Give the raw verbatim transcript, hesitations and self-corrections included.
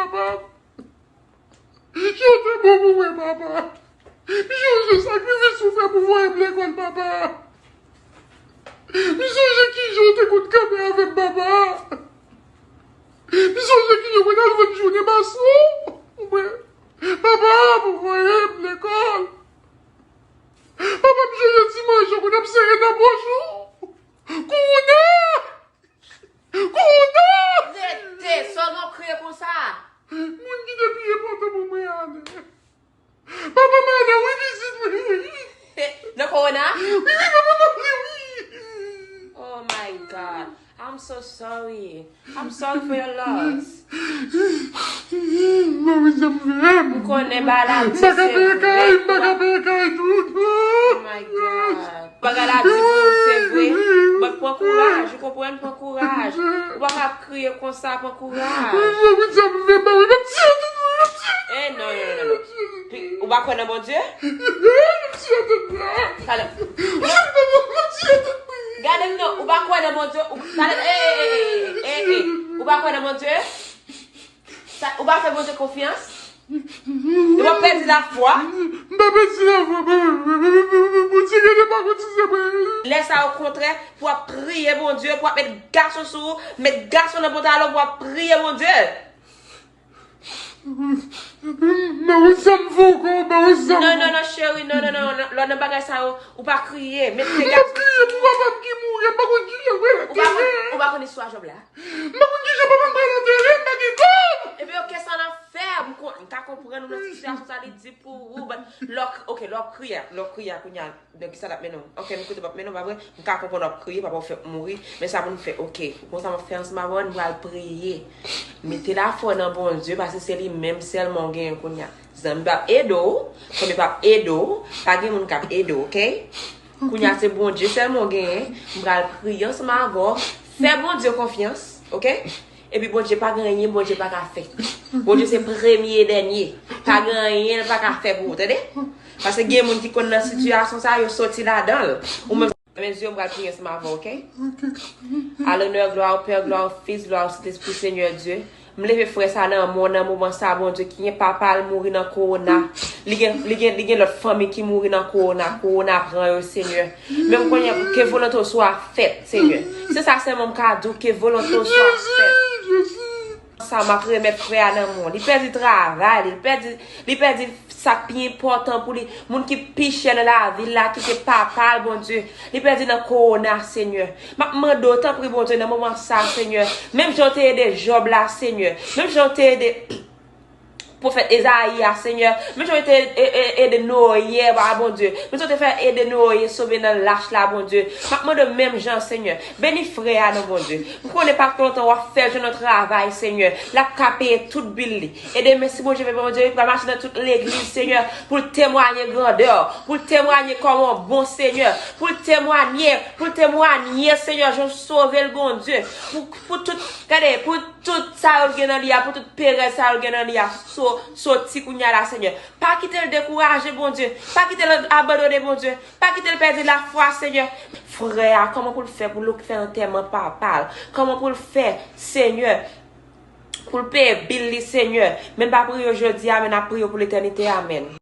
Papa, jan w te bon pou mwen, papa. M sonje sakrifis ou fè pou voye m lekòl, papa. M sonje kijan w te konn kanpe avè m, papa. M sonje kijan w konn al vann jounen mason pou mwen, papa, pou voye m lekòl. Papa, m sonje ti manje w konn ap sere nan pòch ou. Kowona! Kowona! Rete! Sa w gen w ap kriye konsa? Moun ki te pi enpòtan pou mwen ale. Papa m ale wi vizit mwen wi. Nan kowona? Wi, wi, papa m ale wi. Oh my God. I'm so sorry. I'm sorry for your loss. Mwen wi sa m fè. M konnen bagay la di se vre. M pa ka peye kay, m pa ka peye kay tou. Oh my God. Bagay la di pou ou se vre. But pran kouraj, ou konprann, pran kouraj. Ou pa ka ap kriye konsa, pran kouraj. Mwen wi sa m fè, mwen wi m ap tiye tout mwen, m ap tiye. Eh non, non, non, non. Pi, ou pa kwè nan Bondye? M ap tiye tout mwen. Talè. Gade m non, ou pa kwè nan Bondye? Ou, talè, eh, eh, eh, eh, eh, eh, eh. Ou pa kwè nan Bondye? Sa, ou pa fè Bondye konfyans? Ou pa pèdi lafwa? M pa pèdi lafwa, Bondye genlè pa konn si se mwen. Lè sa, okontrè, pou w ap priye Bondye, pou w ap met gason sou ou, met gason nan pantalon, pou w ap priye Bondye. Mwen wi sa m fè w, mwen wi sa m fè w. Non, non, non, cheri, non, non, non, non, lè w nan bagay sa yo, ou pa kriye, met gason. M ap kriye pou papa m ki mouri, m pa konn kijan mwen. Ou pa konn, ou pa konn istwa Jòb la? M pa konn kijan papa m pral antere, m pa gen kòb. Ebyen, oke, sa n ap fè? M kon-, m ka konprann ou nan sitiyasyon sa li di pou ou, but lè w k-, oke, lè w ap kriye, lè w ap kriye kounye a, nan kisa l ap mennen w? Oke, m kote p ap mennen w, pa vre? M ka konprann w ap kriye, papa w fèk mouri, men sa pou n fè, oke, ou konn sa m ap fè ansanm avè w, nou pral priye. Mete lafwa w nan Bondye, paske se li menm sèlman w genyen kounye a. Zanmi p ap ede w, fanmi p ap ede w, pa gen moun k ap ede w, oke? Kounye a se Bondye sèlman w genyen. M pral priye ansanm avè w. Fè Bondye konfyans, oke? Epi Bondye pa gen anyen Bondye pa ka fè. Bondye se premye e dènye. Pa gen anyen l pa ka fè pou ou, tande? Paske gen moun ki konn nan sitiyasyon sa, yo soti ladan l. Ou menm, men zye, m pral priye ansanm avè w, oke? À l'honneur, gloire au Père, gloire au Fils, gloire au Saint-Esprit, Seigneur Dieu. M leve frè sa nan men w nan moman sa, Bondye, ki gen papa l mouri nan kowona. Li gen, li gen, li gen lòt fanmi ki mouri nan kowona. Kowona pran yo, Senyè. Men m konnen ke volonte w swa fèt, Senyè. Se sa sèlman m ka di w, ke volonte w swa fèt. Sa m ap remèt frè a nan men w. Li pèdi travay li, li pèdi, li pèdi sa k pi enpòtan pou li, moun ki pi chè nan lavi l la, ki se papa l, Bondye, li pèdi nan kowona, Senyè. M ap mande w, tanpri, Bondye, nan moman sa, Senyè, menm jan w te ede Jòb la, Senyè, menm jan w te ede pwofèt Ezayi a, Senyè, menm jan w te e-, e-, ede Noye a, Bondye, menm jan w te fè ede Noye sove nan lach la, Bondye, m ap mande w menm jan, Senyè, beni frè a, non, Bondye. M konnen pa twò lontan w ap fè l jwenn yon travay, Senyè. L ap ka peye tout bil li. E demen, si Bondye vle, Bondye pral mache nan tout legliz, Senyè, pou l temwaye grandè w, pou l temwaye kòman w bon, Senyè, pou l temwaye, pou l temwaye, Senyè, jan w sove l, Bondye, pou, pou tout, gade, pou tout sa yo l gen nan li a, pou tout perèz sa yo l gen nan li a, so-, soti kounye a la, Senyè. Pa kite l dekouraje, Bondye. Pa kite l abandone, Bondye. Pa kite l pèdi lafwa, Senyè. Frè a, kòman pou l fè pou l fè antèman papa l? Kòman pou l fè, Senyè, pou l peye bil li, Senyè? Men n pa priye w jodi a, men n ap priye w pou letènite. Amèn.